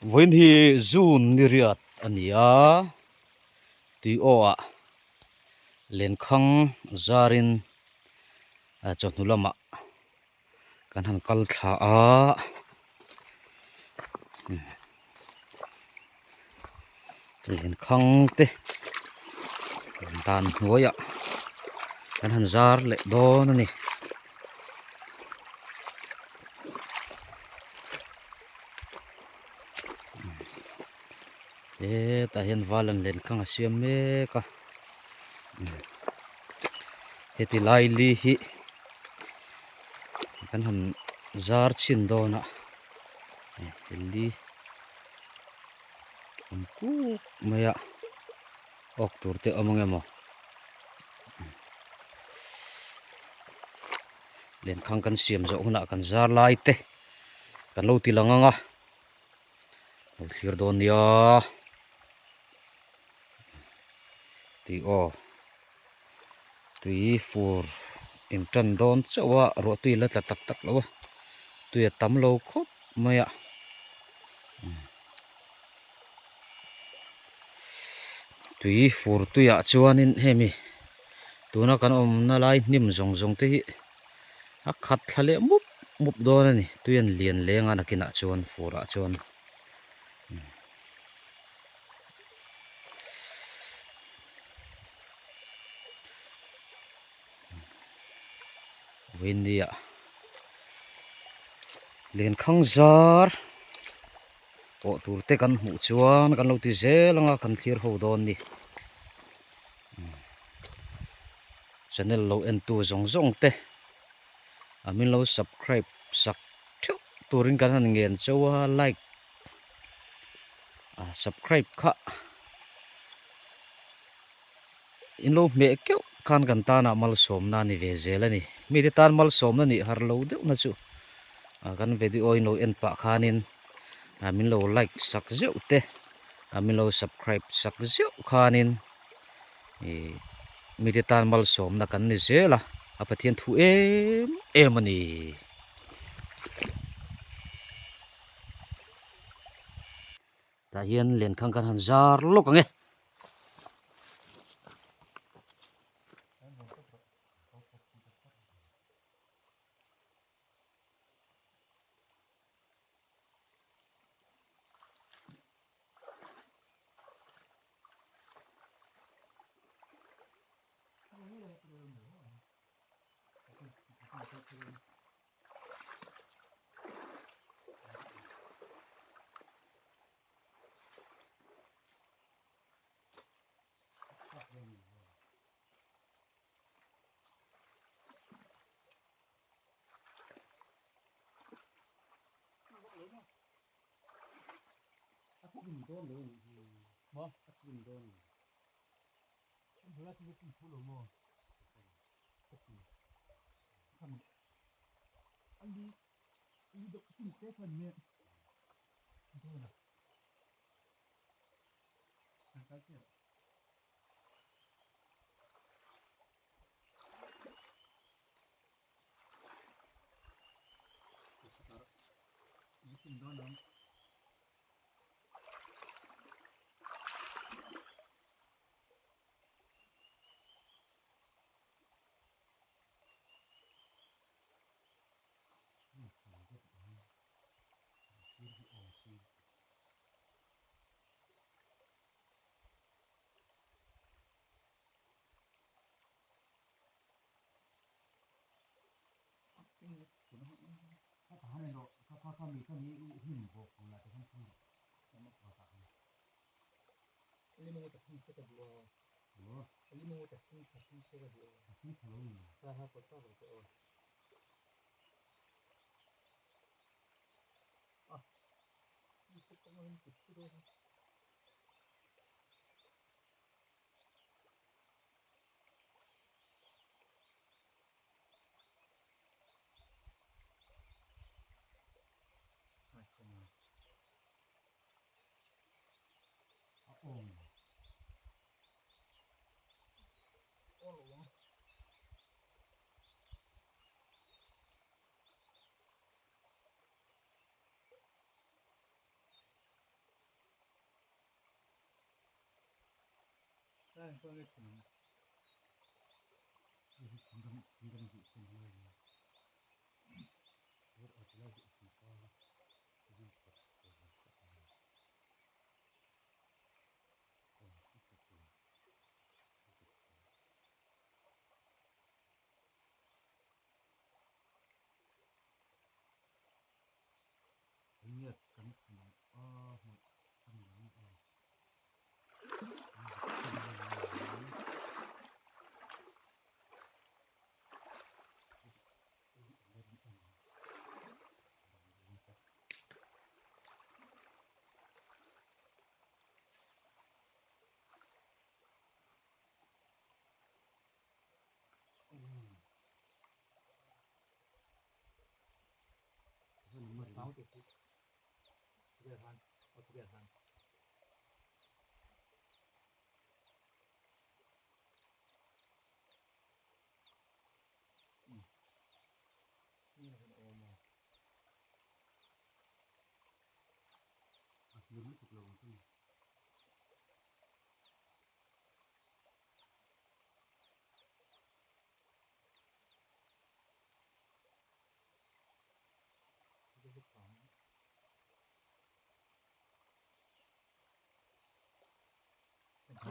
Vawiin hi June ni riat a ni a, tui aw ah lenkhang zarin chawhnu lamah kan han kal thla a. Lenkhang te dan hnuaiah kan han zar leh dawn a ni. Hetah hian val an lenkhang a siam mek a heti lai li hi kan han zar chhin dawn a li awm kuk mai a awk tur te a awm ang emaw. Lenkhang kan siam zawh hunah kan zar lai te kan lo ti lang ang a, lo thlir dawn nia tih aw tui fur in tan dawn chauh a ruah tui la tla tak tak lo a tui a tam lo khawp mai a. Tui fur tuiah chuanin hemi tuna kan awmna lai hnim zawng zawng te hi a khat thla leh mup mup dawn a ni tui an lian leng a nakinah chuan furah chuan vawiin ah lenkhang zar. Pawh tur te kan hmuh chuan kan lo ti zel anga kan thlir ho dawn ni. Channel lo en tu zawng zawng te a min lo subscribe sak theuh turin kan han ngen chauh a like a subscribe kha in lo hmeh keuh khan kan tana malsawmna a ni ve zel a ni. Mite tan malsawmna nih har lo deuh na chu kan video in lo en pah khanin min lo like sak zeuh te min lo subscribe sak zeuh khanin ih mite tan malsawmna kan ni zel a, a Pathian thu em em a ni. Tah hian lenkhang kan han zar lawk ang e.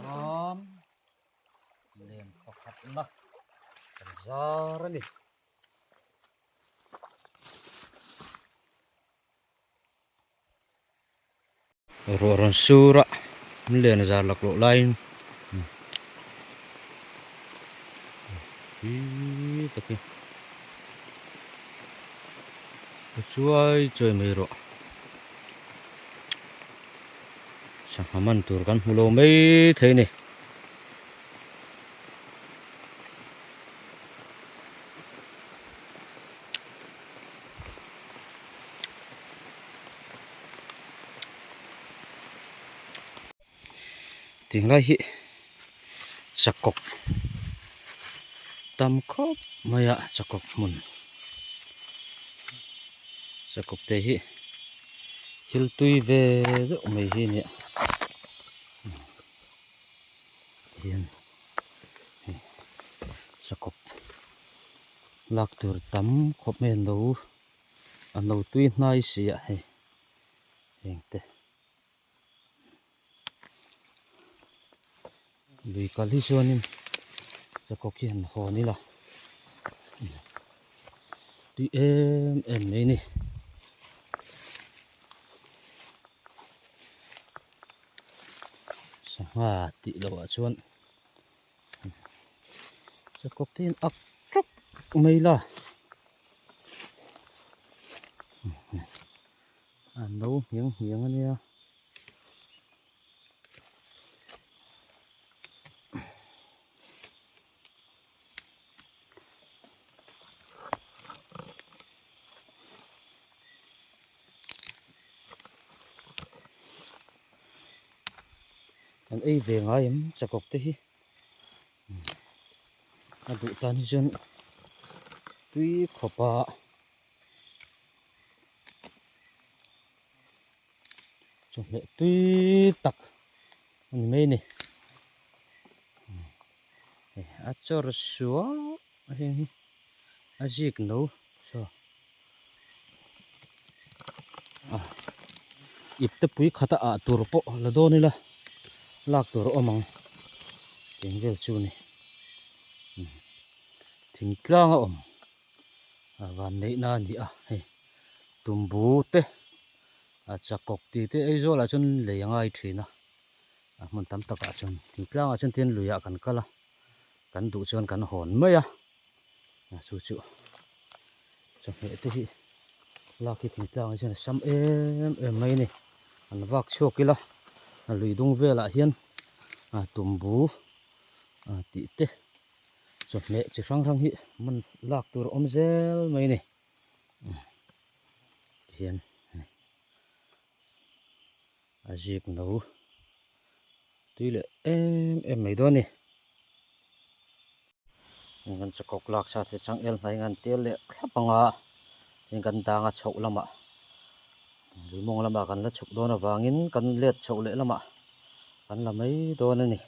Ram len pakhatna kan zar a ni. Ruah rawn sur a, an len zar laklawh laiin hi takin a chuai chuai mai rawh. Sangha man tur kan hmu lo mai thei a ni. Tinglai hi chakawk tam khawp mai a chakawk hmun chakawk te hi thil tui ve deuh mai hi a nia tihian hei chakawk lak tur tam khawp mai a no a no tui hnai si a hei heng te. Lui kal hi chuanin chakawk hi han hawn ila tui em em mai a ni. Sangha tih loh ah chuan chakawk te hian ak tawp mai ila. A no hniang hniang a nia. Kan ei ve ngai em chakawk te hi a duh tan hi chuan tui khawp a. Chawhmeh tui tak a ni mai a ni. A chawr suau a heng hi a zik no saw a ipte pui khata ah tur pawh la dawn ila lak tur a awm ang tih vel chu a ni thingtlang a awm. A van neihna a ni a hei tumbu te a chakawk tih te Aizawl ah chuan lei a ngai thin a a hmun tam tak ah chuan thingtlang ah chuan tin lui ah kan kal a kan duh chuan kan hawn mai a chu chu chawhmeh te hi lak hi thingtlang ah hian a sam em em mai a ni an vak chhuak ila a lui dung velah hian a tumbu tih te. Chawhmeh chi hrang hrang hi man lak tur a awm zel mai a ni. Tihian a zik no tui leh em em mai dawn a ni. Kan chakawk lak sa te changel hnai ngan tel leh thlap anga tin kan dang a chhoh lamah lui mawng lamah kan la chhuk dawn avangin kan let chhoh leh lamah kan la mai dawn a ni.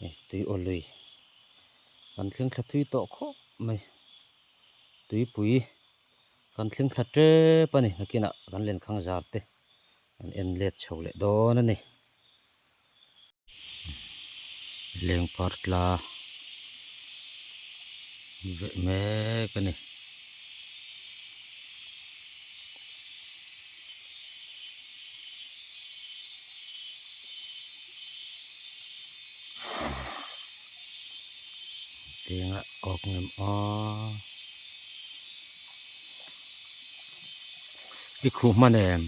Hei tui aw lui kan thleng thla thui tawh khawp mai tuipui kan thleng thla tep a ni nakinah kan lenkhang zar te kan en let chho leh dawn a ni. Lengpar tla veh mek a ni. Tinga awk ngem aw. I khuh hman em?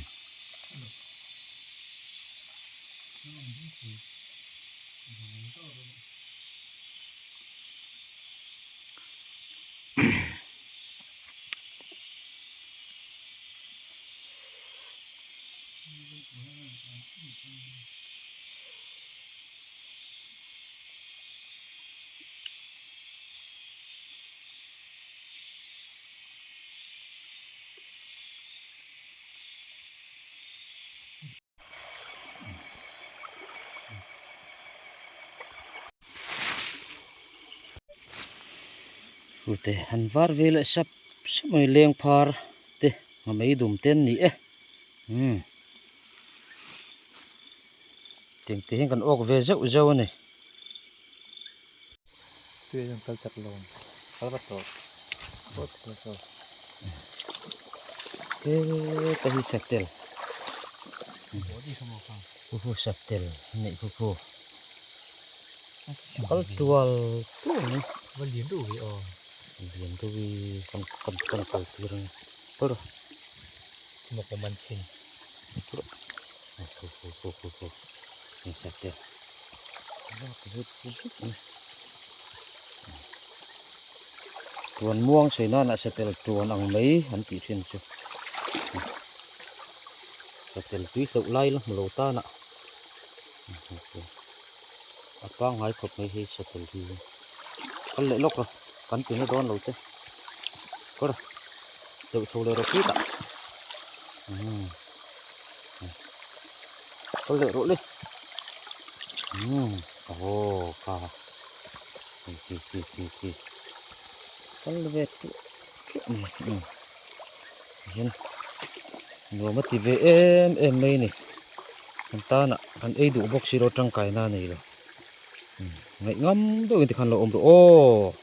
Ute han var ve leh sap sap mai leng phar te a mei dum te an ni e umm tiang te hian kan awk ve zeuh zeuh a ni. Tui hian kal chak lo kal vat tawh pawh thei lo. Heta hi satel khu khu satel a nih khu khu kal tual tual mai. Va lian deuh ve aw. Lian deuh hi kan kan kan kal tir ang kal rawh. Maw ka man thin. Khu khu khu khu khu satel vak zut zut mai. Tuan muang sawi nana satel tuan ang mai an tih thin chu satel tui hleuh lai la hmu lo tan a a pangngai khawp mai hei satel hi kal leh lawk rawh kan ti na dawn lo che kawr hleuh chho leh rawh khitah umm kal leh rawh le umm aw kha. Khi khi khi khi kal ve ṭuah ṭuah mai umm hian nuam a ti ve em em mai a ni kan tana kan ei duh bawk si lo tangkaina a nei lo umm ngaih ngam deuhin tikhan lo awm rawh aw.